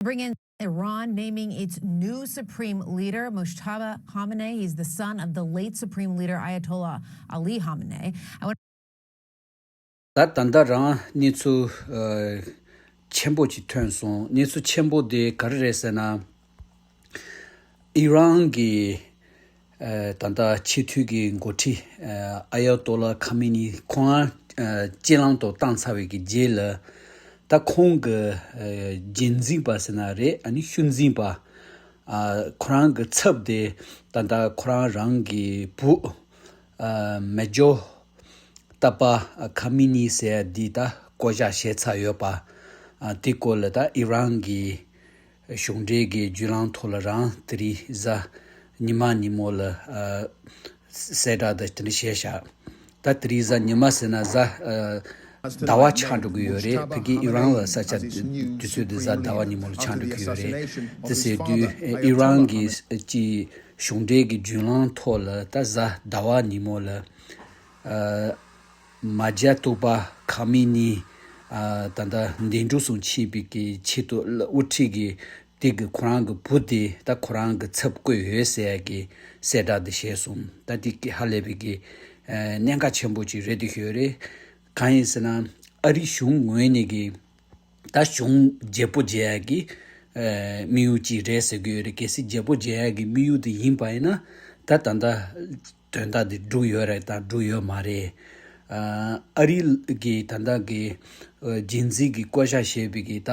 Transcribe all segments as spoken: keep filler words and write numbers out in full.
Bring in Iran naming its new supreme leader, Mojtaba Khamenei. He's the son of the late supreme leader Ayatollah Ali Khamenei. I want ད་ད་ལྟ་རང་གནས་ཚུལ་ཨ་ཆེན་པོ་ཅིག་ཐོན་སོང་། གནས་ཚུལ་ཆེན་པོ་དེ་ག་རེ་རེད་ཟེར་ན། ཨི་རན་གྱི་ཨ་ད་ལྟ་ཆེས་མཐོའི་གི་འགོ་ཁྲིད་ཨ་ཨ་ཡ་ཏོ་ལ་ཁ་མེ་ནི་ཁོང་ཨ་རྐྱེན་ལམ་དུ་བཏང་ཚར་བའི་གི་རྗེས་ལ། ད་ཁོང་གི་ཨ་རྒྱུན་འཛིན་པ་ཟེར་ན་རེད། ཨ་ནི་ཤུལ་འཛིན་པ། ཨ་ཁོ་རང་གི་ཚབ་དེ་ད་ལྟ་ཁོ་རང་རང་གི་བུ་ཨ་མེ་ཇོ་ཏ་པ་ཁ་མེ་ནི་ཟེར་ཡ་འདི་ད་བསྐོ་བཞག་བྱས་ཚར་ཡོད་པ། ཨ་དེ་སྐོར་ལ་ད་ཨི་རན་གྱི་གཞུང་འབྲེལ་གྱི་བརྒྱུད་ལམ་ཐོག་ལ་རང་དེ་རིང་གཟའ་ཉི་མ་ཉིན་མོ་ལ་ཨ་གསལ་བསྒྲགས་དང་དེ་འདྲ་བྱས་ཤག་ད་དེ་རིང་གཟའ་ཉི་མ་ཟེར་ན་གཟའ་ཨ་ཟླ་བ་ཆགས་འགྲོ་གི་ཡོད་རེད། ཕ་གི་ཨི་རན་ལ་ས་ཆ་དུས་ཚོད་དེ་གཟའ་ཟླ་བ་ཉིན་མོ་ལ་ཆགས་འགྲོ་གི་ཡོད་རེད། དེ་ཟེར་དུས་ཨི་རན་གྱི་ཀྱི་གཞུང་འབྲེལ་གྱི་བརྒྱུད་ལམ་ཐོག་ལ་ད་གཟའ་ཟླ་བ་ཉིན་མོ་ལ་ཨ་མ་ཇ་ཏུ་པ་ཁ་མེ་ནི་ཨ་ད་ལྟ་འདས་གྲོངས་སུ་ཕྱིན་པའི་གི་ཆེད་དུ་དབུ་ཁྲིད་ཀྱི་དེ་གི་ཁོ་རང་གི་བུ་དེ་ད་ཁོ་རང་གི་ཚབ་བསྐོས་ཡོད་ཟེར་ཡ་གི་གསལ་བསྒྲགས་དེ་བྱས་སོང་། ད་དེ་གི་ཧ་ལས་པའི་གི་ཨ་གནད་འགག་ཆེན་པོ་ཅིག་རེད་དེ་ཤོད་རེད། གང་ཡིན་ཟེར་ན་ཨ་རི་གཞུང་ངོས་ནས་གི་ད་གཞུང་བརྗེ་པོ་བརྗེ་ཡ་གི་ཨ་དམིགས་ཡུལ་ཅིག་རེད་ཟེར་གི་ཡོད་རེད། གལ་སྲིད་བརྗེ་པོ་བརྗེ་ཡ་གི་དམིགས་ཡུལ་དེ་ཡིན་པ་ཡིན་ན་ད་ད་ལྟ་དོན་དག་དེ་འགྲུབ་ཡོད་རེད་དང་འགྲུབ་ཡོད་མ་རེད། ཨ་ཨ་རི་གི་ད་ལྟ་གི་ཨ་རྒྱུན་འཛིན་གྱི་བསྐོ་བཞག་བྱས་པའི་གི་ད་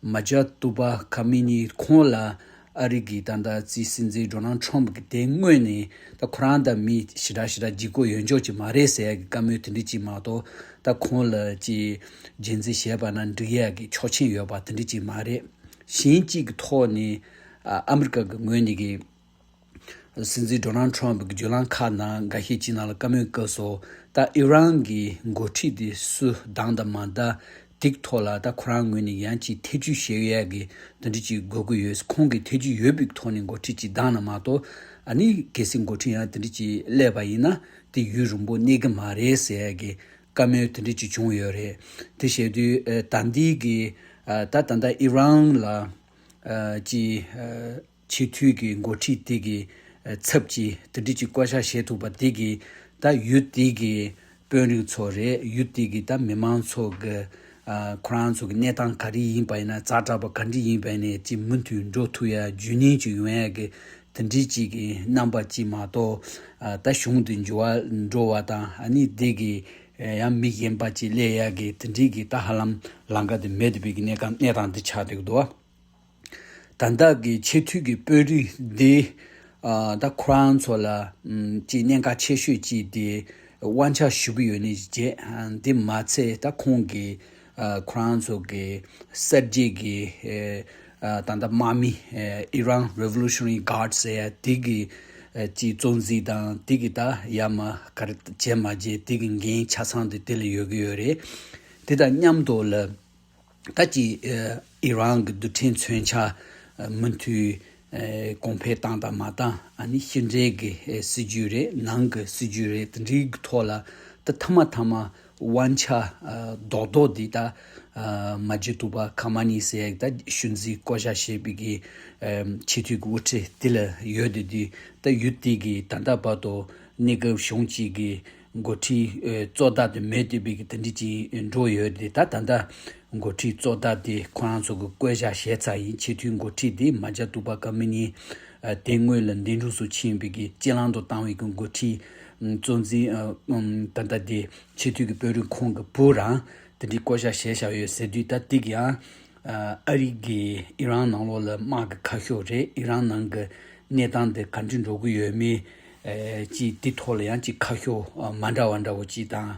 མ་ཇ་ཏུ་པ་ཁ་མེ་ནི་ཁོང་ལ་ཨ་རི་གི་ད་ལྟ་རྩིས་སྲིད་འཛིན་ཌོ་ནལ་ཁྲོམ་གི་དེ་སྔོན་ནས་ད་ཁོ་རང་དང་མི་ཞེ་དྲག་ཞེ་དྲག་ལྗིད་ཁོག་ཡོད་འཇོག་ཅིག་མ་རེད་ཟེར་ཡ་གི་བཀའ་མོལ་དེ་འདྲ་ཅིག་མ་གཏོགས། ད་ཁོང་ལ་ཅིག་རྒྱུན་འཛིན་བྱས་པ་ན་འགྲིག་ཡ་གི་ཆོག་མཆན་ཡོད་པ་དེ་འདྲ་ཅིག་མ་རེད། གཞན་གཅིག་གི་ཐོག་ནས་ཨ་ཨ་མི་རི་ཀ་གི་ངོས་ནས་གི་སྲིད་འཛིན་ཌོ་ནལ་ཁྲོམ་གྱི་བརྒྱུད་ལམ་ཁག་ནང་འགའ་ཤས་ཅིག་ནང་ལ་བཀའ་མོལ་སྐབས་སུ། ད་ཨི་རན་གྱི་འགོ་ཁྲིད་དེ་སུ་བདམས་དང་མ་བདམས་དེ་གི་ཐོག་ལ་ད་ཁོ་རང་ངོས་ནས་ཡང་ཅིག་ཐེ་བྱུས་བྱེད་ཡས་ཀྱི་དེ་འདྲ་ཅིག་དགོས་ཀྱི་ཡོད། ཁོང་གིས་ཐེ་བྱུས་ཡོད་པའི་ཐོག་ནས་འགོ་ཁྲིད་ཅིག་བདམས་ན་མ་གཏོགས། ཨ་ནི་གལ་སྲིད་འགོ་ཁྲིད་ཡང་དེ་འདྲ་ཅིག་སླེབས་པ་ཡིན་ན་དེ་ཡུན་རིང་པོ་གནས་ཀྱི་མ་རེད་ཟེར་ཡས་ཀྱི་བཀའ་མོལ་དེ་འདྲ་ཅིག་བྱུང་ཡོད་རེད། དེ་བྱས་དུས་ཨ་ད་འདི་གི་ཨ་ད་ད་ལྟ་ཨི་རན་ལ་ཨ་ཅིག་ཨ་ཆེས་མཐོའི་གི་འགོ་ཁྲིད་དེ་གི་ཚབ་ཀྱི་དེ་འདྲ་ཅིག་བསྐོ་བཞག་བྱེད་ཐུབ་པ་དེ་གི་ད་ཡུལ་དེ་གི་དཔོན་རིགས་ཚོ་རེད། ཡུལ་དེ་གི་ད་མི་མང་ཚོ་གི་ཨ་ཁོ་རང་ཚོ་གི་གནས་སྟངས་ག་རེ་ཡིན་པ་ཡིན་ན། ཛ་དྲག་པ་ག་འདྲ་ཡིན་པ་ཡིན་ནའི་ཅིག་མུ་མཐུད་འགྲོ་ཐུབ་ཡ་རྒྱུན་གནས་ཅིག་ཡོང་ཡ་གི་དེ་འདྲ་ཅིག་གི་རྣམ་པ་ཅིག་མ་གཏོགས། ཨ་ད་གཞུང་དེ་འགྱུར་བ་འགྲོ་བ་དང་། ཨ་ནི་དེ་གི་ཡང་མི་གཞན་པ་ཅིག་སླེབས་ཡ་གི་དེ་འདྲ་གི་ད་ཧ་ལམ་ལམ་ཁ་དེ་མེད་པའི་གི་གནས་སྟངས་དེ་ཆགས་བསྡད་ཀྱི་འདུག་བ། ད་ལྟ་གི་ཆེས་མཐོའི་གི་དཔོན་རིགས་འདི་ཨ་ད་ཁོ་རང་ཚོ་ལ་ཨམ་ཅིག་གནད་འགག་ཆེ་ཤོས་ཅིག་དེ་དབང་ཆ་ཞུ་གི་ཡོད་ནི་བྱས། ཨ་འདི་མ་ཚད་ད་ཁོང་གི་ཨ་ཁོ་རང་ཚོ་གི་གསར་བརྗེ་གི་ཨ་ད་ལྟ་དམག་མི་ཨ་Iran Revolutionary Guard ཟེར་ཡ་དེ་གི་ཨ་ཅིག་གཙོ་འཛིན་དང་། དེ་གི་ད་ཡ་མ་ག་རེ་བྱས་མ་བྱས་དེ་གི་འགན་ཆ་ཚང་དེ་དེ་ལ་ཡོད་ཀྱི་ཡོད་རེད། དེ་དང་མཉམ་དུ་ལ། ད་ཅི་ཨི་རན་གྱི་རྡུལ་ཕྲན་མཚོན་ཆ་མུ་མཐུད་གོང་འཕེལ་བཏང་དང་མ་བཏང་། ཨ་ནི་ཕྱི་འབྲེལ་གྱི་སྲིད་ཇུས་རེད། ནང་གི་སྲིད་ཇུས་རེད། དེ་འདྲའི་གི་ཐོག་ལ་ད་མཐའ་མ་མཐའ་མ་དབང་ཆ་རྡོག་རྡོག་འདི་ད་མ་ཇི་ཏུ་པ་ཁ་མ་ནི་ཟེར་ཡག་ད་ཤུལ་འཛིན་བསྐོ་བཞག་བྱས་པའི་གི་ཆེས་མཐོའི་གི་དབུ་ཁྲིད་དེ་ལ་ཡོད་དེ། དུས་ད་ཡུལ་དེ་གི་ད་ལྟ་བར་དུ་གནས་སྐབས་གཞུང་གཅིག་གི་འགོ་ཁྲིད་ཨེ་གཙོ་བདག་དེ་མེད་བསྡད་པའི་གི་དེ་འདྲ་ཅིག་འགྲོ་ཡོད་དེ། ད་ད་ལྟ་འགོ་ཁྲིད་གཙོ་བདག་དེ་ཁོ་རང་ཚོ་གི་བསྐོ་བཞག་བྱས་ཚར་ཡིན། ཆེས་མཐོའི་འགོ་ཁྲིད་དེ་མ་ཇ་ཏུ་པ་ཀ་མི་ནི་ཨ་དེ་སྔོན་ལ་འདས་གྲོངས་སུ་ཕྱིན་པའི་གི་རྐྱེན་ལམ་དུ་བཏང་བའི་གི་འགོ་ཁྲིད་ཨམ་གཙོ་འཛིན་ཨ་ཨམ་ད་ལྟ་དེ་ཆེས་མཐོའི་གི་དཔོན་རིགས་ཁོང་གི་བུ་རང་དེ་འདྲའི་བསྐོ་བཞག་བྱས་བཞག་ཡོད་ཟེར་དུས། ད་དེ་གི་ཡང་ཨ་ཨ་རི་གི་ཨི་རན་ནང་ལོགས་ལ་དམག་གི་ཁ་ཤོག་རེད། ཨི་རན་ནང་གི་གནས་སྟངས་དེ་ག་འདྲ་འགྲོ་གི་ཡོད་མེད། ཨེ་ཅིག་དེ་ཐོག་ལ་ཡང་ཅིག་ཁ་ཤོག་ཨ་མ་འདྲ་བ་འདྲ་བོ་ཅིག་དང་།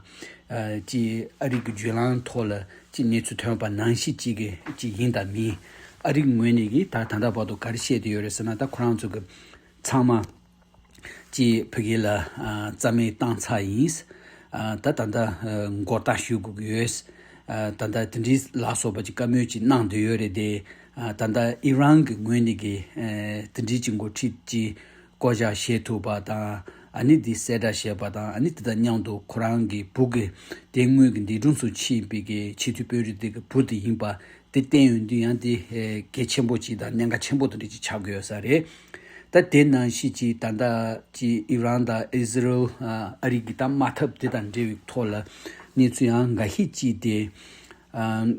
ཨེ་ཅིག་ཨ་རི་གི་བརྒྱུད་ལམ་ཐོག་ལ་ཅིག་གནས་ཚུལ་ཐོན་པ་ནང་བཞིན་ཅིག་གི་ཅིག་ཡིན་དང་མིན། ཨ་རི་ངོས་ནས་ཀྱིས་ད་ད་ལྟ་བར་དུ་ག་རེ་བཤད་དེ་ཡོད་རེད་ཟེར་ན། ད་ཁོ་རང་ཚོ་གི་ཚང་མ་ཅིག་ཕ་གི་ལ་ཨ་རྩ་མེད་བཏང་ཚར་ཡིན། ཨ་ད་ད་ལྟ་ཨ་མགོ་བཏགས་ཞུ་དགོས་ཀྱི་ཡོད། ཨ་ད་ལྟ་དེ་འདྲའི་ལ་སོགས་པ་ཅིག་བཀའ་མོལ་ཅིག་གནང་བསྡད་ཡོད་རེད་དེ། ཨ་ད་ལྟ་ཨི་རན་གྱི་ངོས་ནས་ཀྱི་ཨ་དེ་འདྲའི་ཅིག་འགོ་ཁྲིད་ཅིག་བསྐོ་བཞག་བྱེད་ཐུབ་པ་དང་། ཨ་ནི་འདི་གསལ་བསྒྲགས་བྱས་པ་དང་། ཨ་ནི་དེ་དང་མཉམ་དུ་ཁོ་རང་གི་བུ་གི་དེ་སྔོན་གྱི་འདས་གྲོངས་སུ་ཕྱིན་པའི་གི་ཆེས་མཐོའི་དཔོན་རིགས་དེ་གི་བུ་དེ་ཡིན་པ་ དེ་བསྟན་ཡོང་དུས་ཡང་དེ་ཨེ་གལ་ཆེན་པོ་ཅིག་དང་གནད་འགག་ཆེན་པོ་དེ་འདྲ་ཅིག་ཆགས་ཀྱི་ཡོད་ས་རེད། ད་དེ་ནང་བཞིན་ཅིག་ད་ལྟ་ཅིག་ཨི་རན་དང་ཨི་ཟི་རལ་ཨ་ཨ་རི་གི་ད་དམག་འཐབ་དེ་དང་འབྲེལ་བའི་ཐོག་ལ་གནས་ཚུལ་ཡང་འགའ་ཤས་ཅིག་དེ་ཨ།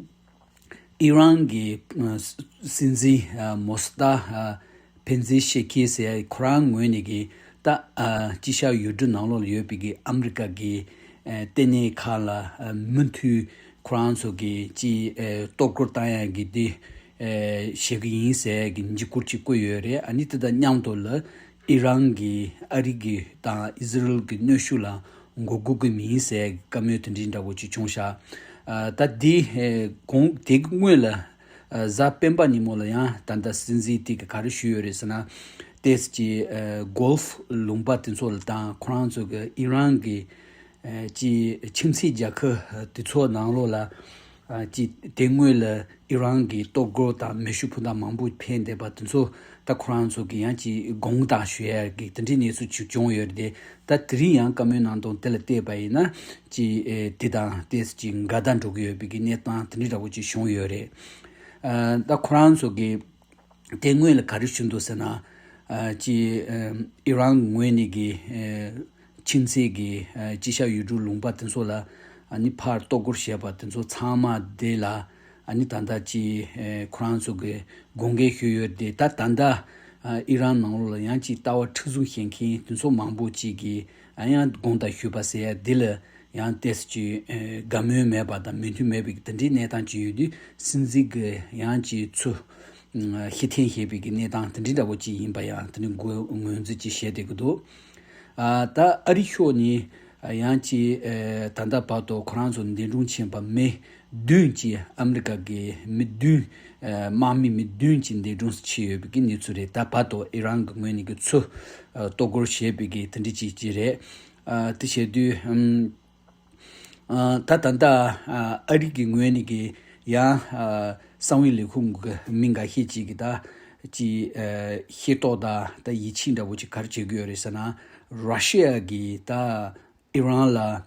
ཨི་རན་གྱི་ཨ་སྲིད་འཛིན་ཨ་མོ་སི་ཏ་ཨ་ཕེ་ཛེ་ཤེ་ཁེ་ཟེར་ཁོ་རང་ངོས་ནས་ཀྱི་ད་ཨ་དཀྱིལ་ཤར་ཡུལ་གྲུ་ནང་ལོགས་ལ་ཡོད་པའི་གི་ཨ་མི་རི་ཀ་གི་ཨ་ལྟེ་གནས་ཁག་ལ་ཨ་མུ་མཐུད་ཁོ་རང་ཚོ་གི་ཅི་ཨ་གཏོར་རྒོལ་བཏང་ཡ་གི་དེ་ཨ་བྱེད་གི་ཡིན་ཟེར་གི་འཇིགས་སྐུལ་ཅིག་བསྐུལ་ཡོད་རེད། ཨ་ནི་དེ་དང་མཉམ་དུ་ལ་ཨི་རན་གྱིས་ཨ་རི་གི་དང་ཨི་ཟི་རལ་གྱི་གནོན་ཤུགས་ལ་མགོ་སྒུར་གྱི་མིན་ཟེར་བཀའ་མོལ་དེ་འདྲའི་འདྲ་བོ་ཅིག་བྱུང་ཤག་ཨ་ད་འདི་ཨེ་གོང་དེ་གི་སྔོན་ལ་ཨ་གཟའ་སྤེན་པ་ཉིན་མོ་ལ་ཡང་ད་ལྟ་སྲིད་འཛིན་དེ་གི་ག་རེ་ཞུས་ཡོད་རེད་ཟེར་ན། ཏེས་ཀྱི་ཨ་གོལ་ཧྥ་ལུང་པ་དེ་ཚོ་ལ་དང་ཁོ་རང་ཚོ་གི་ཨི་རན་གྱི་ཨ་ཅི་ཁྱིམ་མཚེས་རྒྱལ་ཁབ་དེ་ཚོ་ནང་ལོགས་ལ། ཨ་ཅི་དེ་སྔོན་ལ་ཨི་རན་གྱི་གཏོར་རྒོལ་དང་མེ་ཤུགས་འཕུར་མདའ་མང་པོ་འཕེན་བསྡད་པ་དེ་ཚོ་ད་ཁོ་རང་ཚོ་གི་ཡང་ཅི་དགོངས་དག་ཞུ་ཡ་གི་དེ་འདྲའི་གནས་ཚུལ་ཅིག་བྱུང་ཡོད་རེད་དེ། ད་དེ་རིང་ཡང་བཀའ་མོལ་གནང་སྟངས་དེ་ལ་བལྟས་པ་ཡིན་ན་ཅི་ཨེ་དེ་དང་ཏེས་ཅི་འགལ་ཟླ་འགྲོ་གི་ཡོད་པའི་གི་གནས་སྟངས་དེ་འདྲའི་འདྲ་བོ་ཅིག་བྱུང་ཡོད་རེད། ཨ་ད་ཁོ་རང་ཚོ་གི་དེ་སྔོན་ལ་ག་རེ་ཞུ་འདུག་ཟེར་ན། ཨ་ཅི་ཨ་ཨི་རན་ངོས་ནས་ཀྱི་ཨ་ཁྱིམ་མཚེས་ཀྱི་ཨ་དཀྱིལ་ཤར་ཡུལ་གྲུ་ལུང་པ་དེ་ཚོ་ལ་ཨ་ནི་ཕར་གཏོར་རྒོལ་བྱས་པ་དེ་ཚོ་ཚང་མ་དེ་ལ་ཨ་ནི་ད་ལྟ་ཅི་ཨ་ཁོ་རང་ཚོ་གི་དགོངས་འགལ་ཞུས་ཡོད་དེ། ད་ད་ལྟ་ཨ་ཨི་རན་ནང་ལོགས་ལ་ཡང་ཅི་ལྟ་བ་མཁྲེགས་བཟུང་བྱེད་མཁན་དེ་ཚོ་མང་པོ་ཅིག་གིས་ཨ་ཡང་དགོངས་དག་ཞུས་པ་ཟེར་ཡ་འདི་ལ་ཡང་ཏེས་ཀྱི་ཨེ་དགའ་མོས་མེད་པ་དང་མོས་མཐུན་མེད་པའི་དེ་འདྲའི་གནས་སྟངས་ཅིག་ཡོད་དུས། སྲིད་འཛིན་གྱི་ཡང་ཅིག་ཚུར་ཨ་ཤི་འཐེན་བྱེད་པའི་གི་གནས་སྟངས་དེ་འདྲའི་འདྲ་བོ་ཅིག་ཡིན་པ་ཡང་དེ་འདྲའི་ངོས་ངོས་འཛིན་ཅིག་བྱས་བསྡད་ཀྱི་འདུག་ཨ་ད་ཨ་རི་ཕྱོགས་ནས་ཡང་ཅིག་ཨེ་ད་ལྟ་བར་དུ་ཁོ་རང་ཚོ་འདས་གྲོངས་ཕྱིན་པ་མི་བདུན་ཅིག་ཨ་མི་རི་ཀ་གི་མི་བདུན་ཨེ་དམག་མི་མི་བདུན་ཅིག་འདས་གྲོངས་སུ་ཕྱིན་ཡོད་པའི་གི་གནས་ཚུལ་རེད། ད་བར་དུ་ཨི་རན་གྱི་ངོས་ནས་གི་ཚུར་ཨ་གཏོར་རྒོལ་བྱས་པའི་གི་དེ་འདྲའི་ཅིག་ཅིག་རེད། ཨ་དེ་བྱས་དུས་ཨམ། ཨ་ད་ད་ལྟ་ཨ་ཨ་རི་གི་ངོས་ནས་ཀྱི་ཡང་ཨ་གསང་བའི་ལས་ཁུངས་ཀྱི་མི་འགའ་ཤས་ཅིག་གིས་ད་ཅི་ཨ་ཤེས་རྟོགས་དང་ད་ཡིད་ཆེས་འདྲ་བོ་ཅིག་ག་རེ་བྱེད་ཀྱི་ཡོད་རེད་ཟེར་ན། ར་ཤི་ཡ་གིས་ད་ཨི་རན་ལ་ཨ་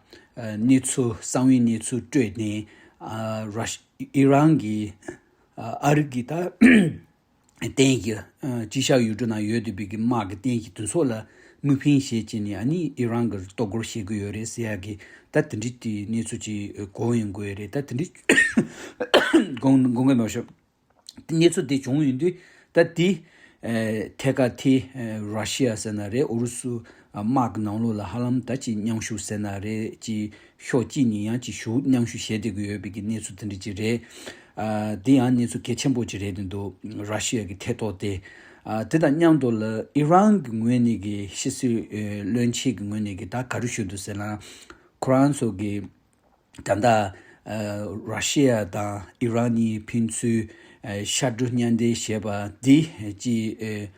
གནས་ཚུལ་གསང་བའི་གནས་ཚུལ་སྤྲོད་ནས། ཨ་ར་ཤི་ཨི་རན་གྱིས་ཨ་ཨ་རི་གི་ད་རྟེན་གཞི་ཨ་དཀྱིལ་ཤར་ཡུལ་གྲུ་ནང་ཡོད་བསྡད་པའི་གི་དམག་གི་རྟེན་གཞི་དེ་ཚོ་ལ་དམིགས་འཕེན་བྱེད་ཀྱི་ནས་ཨ་ནི་ཨི་རན་གྱིས་གཏོར་རྒོལ་བྱེད་ཀྱི་ཡོད་རེད་ཟེར་ཡ་གི་ད་དེ་འདྲའི་དེ་གནས་ཚུལ་ཅིག་གོ་ཡོང་གི་ཡོད་རེད། ད་དེ་འདྲའི་དགོངས་དགོངས་གི་མ་ཤོག་གནས་ཚུལ་དེ་བྱུང་ཡོང་དུས་ད་དེ་ཨ་ཐད་ཀར་དེ་ཨ་ར་ཤི་ཡ་ཟེར་ན་རེད། ཨུ་རུ་སུ་དམག་གི་ནང་ལོགས་ལ་ཧ་ལམ་ད་ཅིག་མཉམ་ཞུགས་ཟེར་ན་རེད། ཅིག་ཕྱོགས་གཅིག་ནས་ཡང་ཅིག་ཞུགས་མཉམ་ཞུགས་བྱས་བསྡད་ཀྱི་ཡོད་པའི་གི་གནས་ཚུལ་དེ་འདྲ་ཅིག་རེད། ཨ་དེ་ཡང་གནས་ཚུལ་གལ་ཆེན་པོ་ཅིག་རེད་འདུག་ར་ཤི་ཡ་གི་ཐད་གཏོགས་དེ། ཨ་དེ་དང་མཉམ་དུ་ལ་ཨི་རན་གྱི་ངོས་ནས་གི་ཕྱི་སྲིད་ཨེ་བློན་ཆེན་གྱི་ངོས་ནས་གི་ད་ག་རེ་ཞུས་འདུག་ཟེར་ན། ཁོ་རང་ཚོ་གི་ད་ལྟ་ཨ་ར་ཤི་ཡ་དང་ཨི་རན་གཉིས་ཕན་ཚུན་ཨ་ཤར་འགྲོ་མཉམ་འདེགས་བྱས་པ་འདི་ཅིག་ཨ་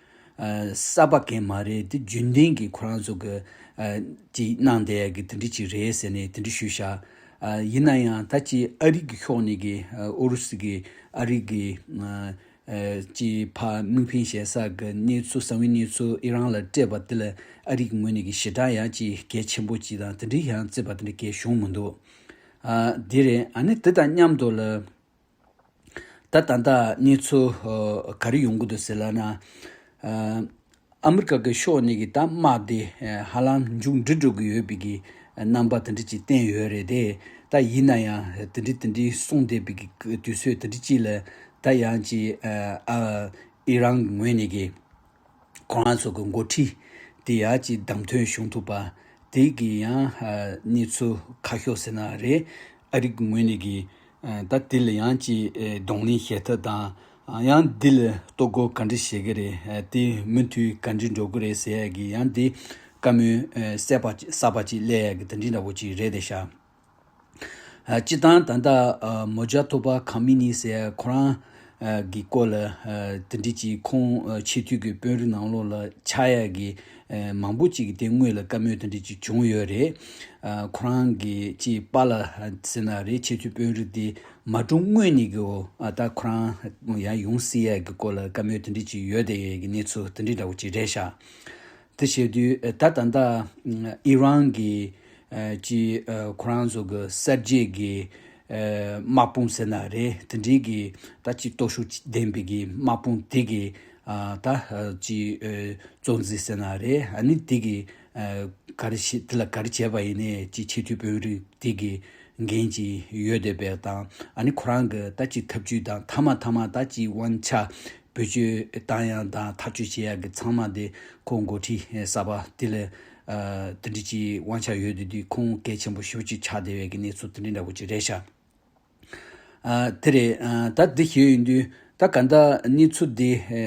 ཨ་གསར་པ་གང་མ་རེད། འདི་རྒྱུན་ལྡན་གྱི་ཁོ་རང་ཚོ་གི་ཨ་ཅིག་གནང་བསྡད་ཡ་གི་དེ་འདྲ་ཅིག་རེད་ཟེར་ནས་དེ་འདྲ་ཞུས་ཤག་ཨ་ཡིན་ན་ཡང་ད་ཅིག་ཨ་རི་གི་ཕྱོགས་ནས་གི་ཨ་ཨུ་རུ་སུ་གི་ཨ་རི་གི་ཨ་ཨ་ཅིག་ཕར་དམིགས་འཕེན་བྱེད་ས་གི་གནས་ཚུལ་གསང་བའི་གནས་ཚུལ་ཨི་རན་ལ་སྤྲད་པ་དེ་ལ་ཨ་རི་གི་ངོས་ནས་གི་ཞེ་དྲག་ཡང་ཅིག་གལ་ཆེན་པོ་ཅིག་དང་དེ་འདྲའི་ཡང་བརྩི་བ་དེ་འདྲ་གལ་བྱུང་མི་འདུག་ཨ་འདི་རེད། ཨ་ནི་དེ་དང་མཉམ་དུ་ལ། ད་ད་ལྟ་གནས་ཚུལ་ཨ་ག་རེ་ཡོང་གི་འདུག་ཟེར་ལབ་ན། ཨ་ཨ་མི་རི་ཀ་གི་ཕྱོགས་ནས་གི་ད་དམག་དེ་ཨ་ཧ་ལམ་མཇུག་འགྲིལ་འགྲོ་གི་ཡོད་པའི་གི་རྣམ་པ་དེ་འདྲ་ཅིག་བསྟན་ཡོད་རེད་དེ། ད་ཡིན་ན་ཡང་དེ་འདྲ་དེ་འདྲ་གསུངས་བསྡད་པའི་གི་དུས་ཚོད་དེ་འདྲ་ཅིག་ལ་ད་ཡང་ཅིག་ཨ་ཨ་ཨི་རན་གི་ངོས་ནས་གི་ཁོ་རང་ཚོ་གི་འགོ་ཁྲིད་དེ་ཡང་ཅིག་བདམས་ཐོན་བྱུང་ཐུབ་པ་དེ་གི་ཡང་ཨ་གནས་ཚུལ་ཁ་ཤོར་ཟེར་ན་རེད། ཨ་རི་གི་ངོས་ནས་གི་ཨ་ད་དེ་ལ་ཡང་ཅིག་ཨ་གདོང་ལེན་བྱེད་ཐབས་དང་། ཨ་ཡང་འདི་ལ་གཏོར་རྒོལ་ག་འདྲ་བྱེད་ཀྱི་རེད། ཨ་དེ་མུ་མཐུད་ག་འདྲ་འགྲོ་གི་རེད་ཟེར་ཡ་གི་ཡང་འདི་བཀའ་མོལ་ཨ་གསར་པ་གསར་པ་ཅིག་སླེབས་ཡ་གི་དེ་འདྲའི་འདྲ་བོ་ཅིག་རེད་དེ་ཤག་ཨ་སྤྱིར་བཏང་ད་ལྟ་ཨ་མོ་ཇ་ཐོ་པ་ཁ་མི་ནི་ཟེར་ཁོ་རང་ཨ་གི་སྐོར་ལ་ཨ་དེ་འདྲ་ཅིག་ཁོང་ཨ་ཆེས་མཐོའི་གི་དཔོན་རིགས་ནང་ལོགས་ལ་ཆགས་ཡ་གི་ཨ་མང་པོ་ཅིག་གི་དེ་སྔོན་ལ་བཀའ་མོལ་དེ་འདྲ་ཅིག་བྱུང་ཡོད་རེད། ཨ་ཁོ་རང་གི་ཅིག་པཱ་ལགས་ཟེར་ན་རེད། ཆེས་མཐོའི་དཔོན་རིགས་དེ་མ་གྲོངས་སྔོན་ནས་གི་ཨ་ད་ཁོ་རང་ཡང་ཡོང་སྲིད་ཡ་གི་སྐོར་ལ་བཀའ་མོལ་དེ་འདྲ་ཅིག་ཡོད་དེ་ཡོད་གི་གནས་ཚུལ་དེ་འདྲ་འདྲ་བོ་ཅིག་རེད་ཤག་དེ་བྱེད་དུས་ད་ད་ལྟ་ཨི་རན་གྱི་ཨ་ཅིག་ཨ་ཁོ་རང་ཚོ་གི་གསར་བརྗེ་གི་ ཨ་དམག་དཔུང་ཟེར་ན་རེད། དེ་འདྲའི་གི་ད་ཅིག་སྟོབས་ཤུགས་ལྡན་པའི་གི་དམག་དཔུང་དེ་གི་ཨ་ད་ཨ་ཅིག་ཨ་གཙོ་འཛིན་ཟེར་ན་རེད། ཨ་ནི་དེ་གི་ཨ་ག་རེ་བྱེད་དེ་ལ་ག་རེ་བྱས་པ་ཡིན་ནའི་ཅིག་ཆེས་མཐོའི་དཔོན་རིགས་དེ་གི་འགན་ཅིག་ཡོད་བསྡད་པ་དང་། ཨ་ནི་ཁོ་རང་གི་ད་ཅིག་ཐབས་ཇུས་དང་མཐའ་མ་མཐའ་མ་ད་ཅིག་དབང་ཆ་བེད་སྤྱོད་བཏང་ཡག་དང་ཐག་གཅོད་བྱེད་ཡག་གི་ཚང་མ་དེ་ཁོ་འགོ་ཁྲིད་གསར་པ་དེ་ལ་ཨ་དེ་འདྲ་ཅིག་དབང་ཆ་ཡོད་དེ་དུས་ཁོང་གལ་ཆེན་པོ་ཞེ་པོ་ཅིག་ཆགས་བསྡད་པའི་གི་གནས་ཚུལ་དེ་འདྲ་འདྲ་པོ་ཅིག་རེད་ཤག་ཨ་དེ་རེད། ཨ་ད་འདི་ཞུས་ཡོང་དུས་ད་ག་འདྲ་གནས་ཚུལ་འདི་ཨ་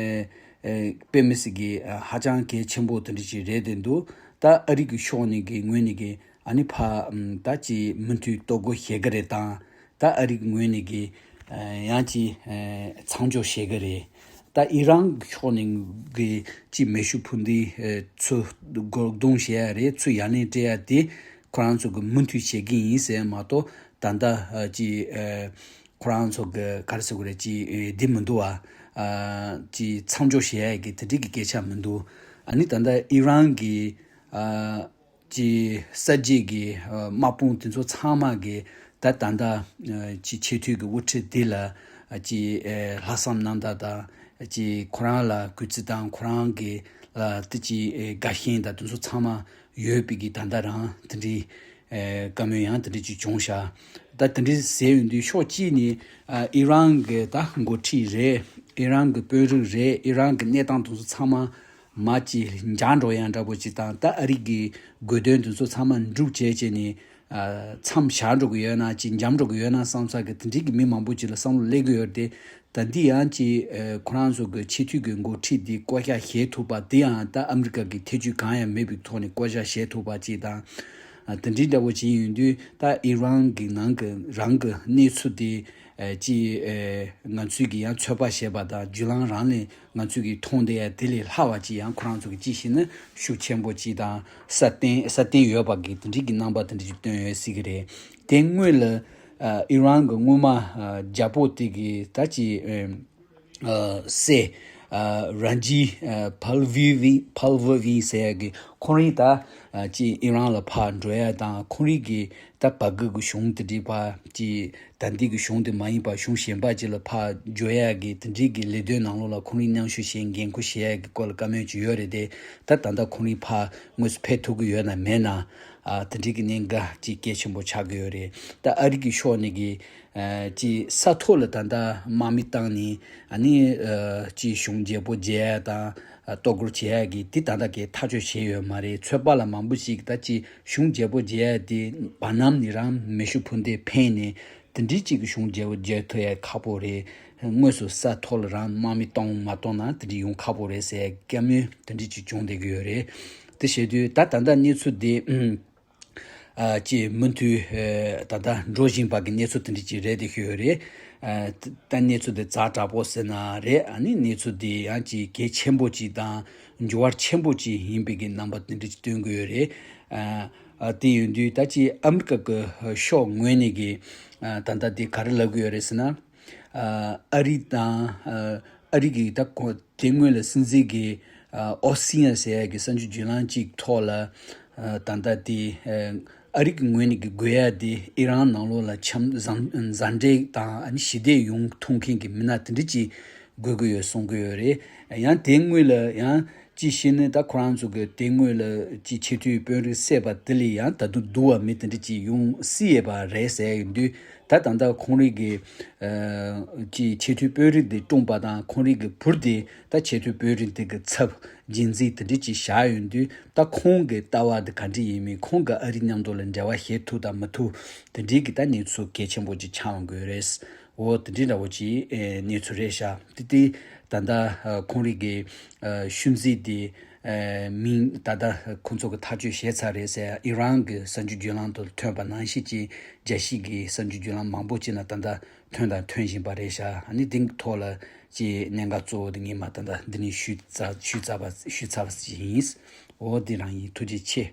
ཨ་དཔེ་མི་སྲིད་ཀྱི་ཨ་ཧ་ཅང་གལ་ཆེན་པོ་དེ་འདྲ་ཅིག་རེད་དེ་འདུག་ད་ཨ་རི་གི་ཕྱོགས་ནས་ཀྱི་ངོས་ནས་ཀྱི་ཨ་ནི་ཕ་ཨམ་ད་ཅིག་མུ་མཐུད་གཏོར་རྒོལ་བྱེད་ཀྱི་རེད་དང་། ད་ཨ་རི་གི་ངོས་ནས་ཀྱི་ཨ་ཡང་ཅིག་ཨ་མཚམས་འཇོག་བྱེད་ཀྱི་རེད། ད་ཨི་རན་གི་ཕྱོགས་ནས་ཀྱི་ཅིག་མེ་ཤུགས་འཕུར་མདེལ་ཨ་ཚུར་རྒོལ་རྡུང་བྱེད་ཡ་རེད། ཚུར་ཡར་ལན་སྤྲད་ཡ་དེ་ཁོ་རང་ཚོ་གི་མུ་མཐུད་བྱེད་ཀྱི་ཡིན་ཟེར་མ་གཏོགས། ད་ལྟ་ཨ་ཅིག་ཨ་ཁོ་རང་ཚོ་གི་ག་རེ་ཟེར་དགོས་རེད། ཅིག་ཨ་འདི་མི་འདུག་ཨ། ཨ་ཅིག་མཚམས་འཇོག་བྱེད་ཡ་གི་དེ་འདྲའི་གི་སྐད་ཆ་མི་འདུག་ཨ་ནི་ད་ལྟ་ཨི་རན་གི་ཨ་ཅིག་གསར་བརྗེ་གི་ཨ་དམག་དཔུང་དེ་ཚོ་ཚང་མ་གི་ད་ད་ལྟ་ཨ་ཅིག་ཆེས་མཐོའི་གི་དབུ་ཁྲིད་དེ་ལ་ཨ་ཅིག་ཨ་ལྷག་བསམ་རྣམ་དག་དང་། ཨ་ཅིག་ཁོ་རང་ལ་གུས་བརྩི་དང་ཁོ་རང་གི་ལ་དེ་ཅིག་ཨ་དགའ་ཞེན་དང་དེ་ཚོ་ཚང་མ་ཡོད་པའི་གི་ད་ལྟ་རང་དེ་འདྲའི་ཨ་བཀའ་མོལ་ཡང་དེ་འདྲ་ཅིག་བྱུང་ཤག་ད་དེ་འདྲ་ཟེར་ཡོང་དུས་ཕྱོགས་གཅིག་ནས་ཨ་ཨི་རན་གི་ད་འགོ་ཁྲིད་རེད། ཨི་རན་གི་དཔོན་རིགས་རེད། ཨི་རན་གི་གནས་སྟངས་དེ་ཚོ་ཚང་མ་མར་ཅིག་འཇགས་འགྲོ་ཡ་འདྲ་པོ་ཅིག་དང་། ད་ཨ་རི་གི་དགོས་དོན་དེ་ཚོ་ཚང་མ་འགྲུབ་བྱས་བྱས་ནས་ཨ་མཚམས་བཞག་འགྲོ་གི་ཡོད་ན་ཅིག་འཇམ་འགྲོ་གི་ཡོད་ན་བསམ་ས་གི་དེ་འདྲའི་གི་མི་མང་པོ་ཅིག་ལ་བསམ་བློ་སླེབས་གི་ཡོད་རེད་དེ། ད་འདི་ཡང་ཅིག་ཨ་ཁོ་རང་ཚོ་གི་ཆེས་མཐོའི་གི་འགོ་ཁྲིད་འདི་བསྐོ་བཞག་བྱེད་ཐུབ་པ་འདི་ཡང་ད་ཨ་མི་རི་ཀ་གི་ཐེ་ཇུས་གང་ཡང་མེད་པའི་ཐོག་ནས་བསྐོ་བཞག་བྱེད་ཐུབ་པ་ཅིག་དང་། ཨ་དེ་འདྲའི་འདྲ་པོ་ཅིག་ཡིན་དུས་ད་ཨི་རན་གི་ནང་གི་རང་གི་གནས་ཚུལ་དེ་ཨ་ཅིག་ཨ་ང་ཚོས་གི་ཡང་ཚོད་དཔག་བྱས་པ་དང་བརྒྱུད་ལམ་རང་ལས་ང་ཚོས་གི་མཐོང་བསྡད་ཡ་དེ་ལས་ལྷག་པ་ཅིག་ཡང་ཁོ་རང་ཚོ་གི་ཅིག་བྱས་ན་ཤུགས་ཆེན་པོ་ཅིག་དང་སྲ་བརྟན་སྲ་བརྟན་ཡོད་པ་གི་དེ་འདྲའི་གི་རྣམ་པ་དེ་འདྲ་ཅིག་སྟོན་ཡོད་སྲིད་གི་རེད། དེ་སྔོན་ལ་ཨ་ཨི་རན་གི་སྔོན་མ་ཨ་རྒྱལ་པོ་དེ་གི་ད་ཅིག་ཨ་ཨ་སྲས་ཨ་རན་ཇི་ཨ་ཕལ་ཝི་ཝི་ཕལ་ཝི་ཝི་ཟེར་ཡ་གི་ཁོང་རང་ད་ཨ་ཅིག་ཨི་རན་ལ་ཕར་འགྲོ་ཡ་དང་། ཁོང་རང་གི་ད་བར་བརྒལ་གི་གཞུང་དེ་འདྲའི་ཕར་ཅིག་ད་འདི་གི་གཞུང་དེ་མ་ཡིན་པ་གཞུང་གཞན་པ་ཅིག་ལ་ཕར་འགྲོ་ཡ་གི་དེ་འདྲའི་གི་ལས་དོན་ནང་ལོགས་ལ་ཁོང་རང་མཉམ་ཞུགས་བྱེད་འགན་ཁུར་བཞེས་ཡ་གི་སྐོར་ལ་བཀའ་མོལ་ཅིག་ཡོད་རེད་དེ། ད་ད་ལྟ་ཁོང་རང་ཕར་དངོས་སུ་ཕེབས་ཐུབ་གི་ཡོད་ན་མེད་ན་ཨ་དེ་འདྲའི་གི་གནད་འགག་ཅིག་གལ་ཆེན་པོ་ཆགས་གི་ཡོད་རེད། ད་ཨ་རི་གི་ཕྱོགས་ནས་གི་ཨ་ཅིག་ས་ཐོག་ལ་ད་ལྟ་དམག་མི་བཏང་ནས་ཨ་ནི་ཨ་ཅིག་གཞུང་བརྗེ་པོ་རྒྱག་ཡ་དང་ཨ་གཏོར་རྒོལ་བྱེད་ཡ་གི་དེ་ད་ལྟ་གི་ཐག་གཅོད་བྱས་ཡོད་མ་རེད། ཚོད་དཔག་ལ་མང་པོ་ཞིག་ད་ཅིག་གཞུང་བརྗེ་པོ་རྒྱག་ཡ་དེ་བར་ནམ་ནས་རང་མེ་ཤུགས་འཕུར་མདེལ་འཕེན་ནས་དེ་འདྲའི་ཅིག་གི་གཞུང་བརྗེ་པོ་རྒྱག་ཐུབ་ཡ་ཁག་པོ་རེད། དངོས་སུ་ས་ཐོག་ལ་རང་དམག་མི་གཏོང་མ་གཏོང་ན་དེ་འདྲ་ཡོང་ཁག་པོ་རེད་ཟེར་བཀའ་མོལ་དེ་འདྲ་ཅིག་བྱུང་བསྡད་ཀྱི་ཡོད་རེད། དེ་བྱེད་དུས་ད་ད་ལྟ་གནས་ཚུལ་དེ་ཨ་ཅིག་མུ་མཐུད་ཨ་ད་ལྟ་འགྲོ་བཞིན་པ་གི་གནས་ཚུལ་དེ་འདྲ་ཅིག་རེད་དེ་ཤོད་ཡོད་རེད། ཨ་ད་གནས་ཚུལ་དེ་ཛ་དྲག་པོ་ཟེར་ན་རེད། ཨ་ནི་གནས་ཚུལ་དེ་ཡང་ཅིག་གལ་ཆེན་པོ་ཅིག་དང་འགྱུར་བ་ཆེན་པོ་ཅིག་ཡིན་པའི་གི་རྣམ་པ་དེ་འདྲ་ཅིག་སྟོན་གི་ཡོད་རེད། ཨ་ཨ་དེ་ཡིན་དུས་ད་ཅིག་ཨ་མི་རི་ཀ་གི་ཕྱོགས་ངོས་ནས་གི་ཨ་ད་ལྟ་དེ་ག་རེ་ལབ་གི་ཡོད་རེད་ཟེར་ན། ཨ་ཨ་རི་དང་ཨ་ཨ་རི་གི་ད་གོ་དེ་སྔོན་ལ་སྲིད་འཛིན་གྱི་ཨ་ཨོ་སི་ཡན་ཟེར་ཡ་གི་གསར་འགྱུར་བརྒྱུད་ལམ་གཅིག་ཐོག་ལ་ཨ་ད་ལྟ་དེ་ཨ་ཨ་རི་གི་ངོས་ནས་གི་དགོས་ཡ་དེ་ཨི་རན་ནང་ལོགས་ལ་འཆམ་མཛའ་མཛའ་འབྲེལ་དང་ཨ་ནི་ཞི་བདེ་ཡོང་ཐུབ་མཁན་གྱི་མི་སྣ་དེ་འདྲ་ཅིག་དགོས་ཀྱི་ཡོད་གསུང་གི་ཡོད་རེད། ཡང་དེ་སྔོན་ལ་ཡང་ཅིག་བཤད་ན་ད་ཁོ་རང་ཚོ་གི་དེ་སྔོན་ལ་ཅིག་ཆེས་མཐོའི་དཔོན་རིགས་བསད་པ་དེ་ལས་ཡང་ད་དུང་སྡུག་པ་མི་དེ་འདྲ་ཅིག་ཡོང་སྲིད་ཡོད་པ་རེད་ཟེར་ཡོང་དུས། ད་ད་ལྟ་ཁོང་རིགས་ཀྱི་ཨ་ཀྱི་ཆེས་མཐོའི་དཔོན་རིགས་དེ་བཀྲོངས་པ་དང་ཁོང་རིགས་ཀྱི་བུ་དེ་ད་ཆེས་མཐོའི་དཔོན་རིགས་དེ་གི་ཚབ་རྒྱུན་འཛིན་དེ་འདྲ་ཅིག་བཞག་ཡོང་དུས། ད་ཁོང་གི་ལྟ་བ་དེ་ག་འདྲ་ཡིན་མིན། ཁོང་གི་ཨ་རི་མཉམ་དུ་ལ་འབྲེལ་བ་བྱེད་ཐུབ་དང་མི་ཐུབ་དེ་འདྲའི་གི་ད་གནས་ཚུལ་གལ་ཆེན་པོ་ཅིག་ཆགས་ཡོང་གི་ཡོད་རེད། འོ་དེ་འདྲའི་འདྲ་བོ་ཅིག་ཨེ་གནས་ཚུལ་རེད་ཤག་དེ་དེ་ད་ལྟ་ཨ་ཁོང་རིགས་ཀྱི་ཨ་ཤུལ་འཛིན་དེ་ཨ་མིང་ད་ལྟ་ཁོང་ཚོ་གི་ཐག་གཅོད་བྱས་ཚར་རེད་ཟེར། ཨི་རན་གྱི་གསར་འགྱུར་བརྒྱུད་ལམ་དུ་ཐོན་པ་ནང་བཞིན་གྱི་རྒྱལ་སྤྱི་གི་གསར་འགྱུར་བརྒྱུད་ལམ་མང་པོ་ཅིག་ན་ད་ལྟ་ཐོན་དང་ཐོན་བཞིན་པ་རེད་ཤག་ཨ་ནི་དེའི་ཐོག་ལ་ཅིག་གནད་འགག་གཙོ་བོ་དེ་ངས་མ་ད་ལྟ་འདི་ནས་ཞུས་ཚར་ཞུས་ཚར་བ་ཞུས་ཚར་བ་ཞིག་ཡིན། འོ་དེ་རང་ཡིན། ཐུགས་རྗེ་ཆེ།